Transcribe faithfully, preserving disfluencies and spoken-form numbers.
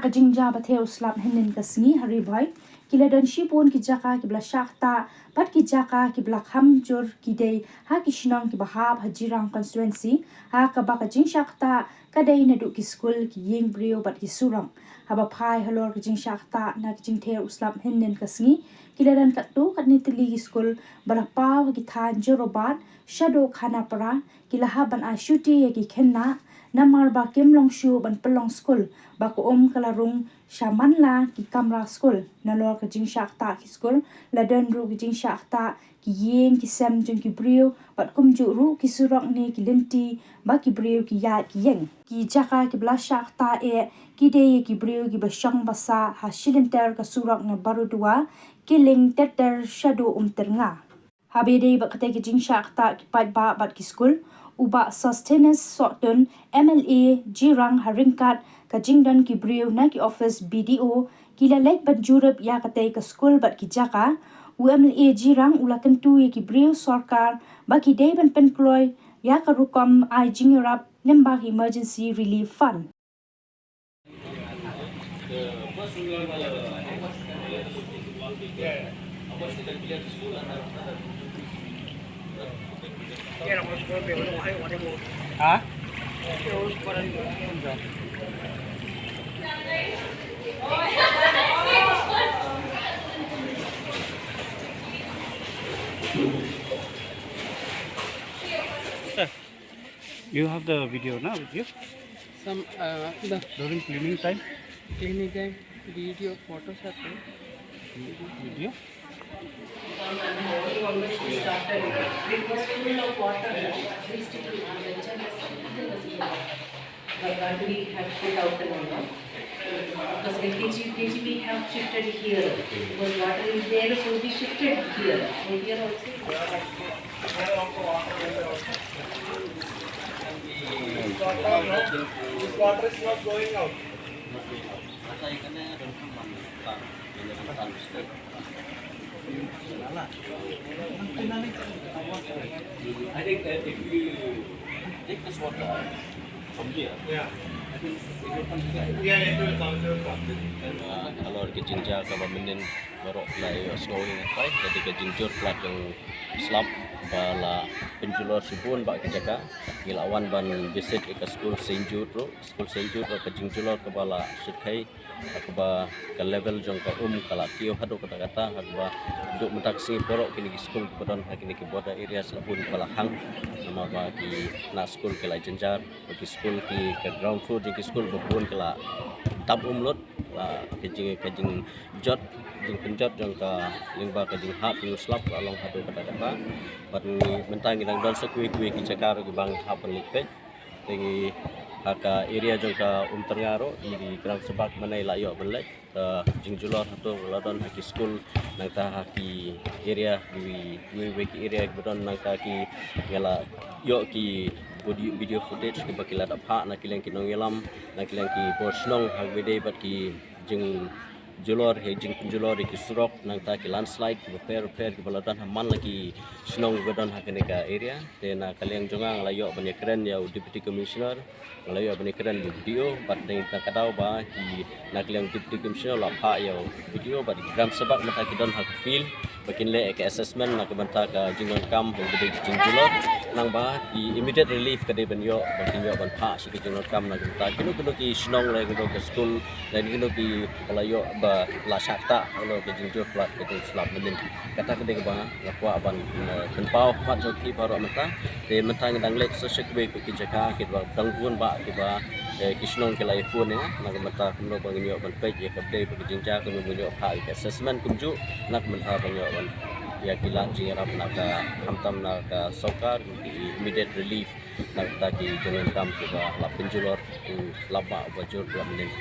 Jingjia ba thew slap hynnin ka sngi ha Ri Bhoi, ki la don shibun ki jaka kiba la shah ktah bad ki jaka kiba la kham jur ki dei ha ki shnong kiba hap ha Jirang constituency, ha kaba ka jingshah ktah ka dei naduh ki skul, ki ïing briew bad ki surok. Haba phai halor ka jingshah ktah na ka jingthew slap hynnin ka sngi, ki la don katto katne tylli ki skul ba la paw ha ki thaiñ Jorabat shaduh Khanapara, ki la hap ban ai shuti ïa ki khynnah namar ba kim long shuh ban pynlong skul, ba ka um ka la rung sha man la ki kamra skul. Nalor ka jingshah ktah ki skul, la don ruh ka jingshah ktah ki ïing ki sem jong ki briew bad kumjuh ruh ki surok ne ki lynti ba ki briew ki ïaid ki ïeng. Ki jaka kiba la shah ktah eh ki dei ïa ki briew kiba shong ba sah ha shilynter ka surok na Barodua, Kiling, Tetter shaduh Umtyrnga. Haba ïadei bad katei ka jingshah ktah ki paidbah bad ki skul, u Bah Sosthenes Sohtun, M L A Jirang, ha ryngkat ka jingdon ki briew na ki office B D O, ki la leit ban jurip ïa katei ka skul bad ki jaka. U M L A Jirang u la kyntu ïa ki briew sorkar ba ki dei ban pynkloi ïa ka rukom ai jingïarap lyngba ka Emergency Relief Fund. You have the video now with you? Some, uh, the during cleaning time? Cleaning time, video, photos are there. Video? It was full of water. At least it will be mentioned as something was here. But luckily, we have put out the number. Because L K G, U K G, we have shifted here. Because water is there, so we shifted here. So here also it was like that. This water is not going out. I think that if you take this water from here, yeah, I think it will come here. Yeah, it will come, it will come. Uh, halor ka jingjia kaba mynnin baroh la ïohsngew ïa ngi, ka dei ka jingjur palat jong slap ba la pynjulor shibun bad ki jaka. Ngi la wan ban visit ïa ka skul Saint Jude ruh, skul Saint Jude ruh ka jingjulor kaba la shyrkhei, ha kaba ka level jong ka um ka la kiew haduh katta katta, ha kaba haduh mynta ka sngi baroh kine ki skul kiba don ha kine ki border areas la bun ba la hang, namar ba ki khynnah skul ki la jynjar, ba ki skul ki, ka ground floor jong ki skul ba bun ki la dap um lut, la ka jing, ka jingjot, jingpynjot jong ka lyngba ka jinghap jong u slap la long haduh katta katta. Bad ngi mynta ngi dang don sa kiwei kiwei ki jaka ruh kiba ngi hap ban leit peit. Te ngi ha ka area jong ka Umtyrnga ruh, ngi dang shu bak mynne la ïoh ban leit. Ka jingjulor hato la don ha ki skul, nangta ha ki area, kiwei kiwei ki area kiba don, nangta ki, ngi la ïoh ki video, video footage kiba ki la dap phah na ki liang ki nongïalam, na ki liang ki bor shnong, ha kiba dei bad ki jing julor, ha jingpynjulor ïa ki surok, nangta ki landslide kiba pher pher kiba la don ha man la ki shnong kiba don ha kane ka area. Te na ka liang jong nga, nga la ïoh ban ïakren ïa u Deputy Commissioner, nga la ïoh ban ïakren ïa u B D O, bad na ka daw ba ki, na ka liang Deputy Commissioner la phah ïa u B D O bad ki Gram Sabha mynta ki don ha ka field ba kin leh ka assessment na ka bynta ka jingdonkam ha kaba dei ka jingjulor. Nang ba ki immediate relief ka dei ban ïoh, ba kin ïoh ban phah sha ka jingdonkam na ka bynta kino kino ki shnong lane kino ki skul lane kino kiba la ïoh ba la shah ktah halor ka jingjur palat ka jingslap mynnin. Kata ka dei kaba nga kwah ban, eh, pynpaw khmat jong phi baroh mynta. Te mynta ngi dang leit sa sha kiwei kiwei ki jaka kiba dang bun ba kiba, eh, ki shnong ki la ïakhun ïa nga. Na ka bynta kumno ba ngin ïoh ban peit ïa kaba dei ba ka jingjia, kumno ba ngin ïoh phah ïa ka assessment kumjuh, na ka bynta ba ngin ïoh ban ïa ki lad jingïarap na ka, khamtam na ka sorkar, ki immediate relief na ka bynta ki jingdonkam kiba la pynjulor, ki slap ba uba jur palat mynnin.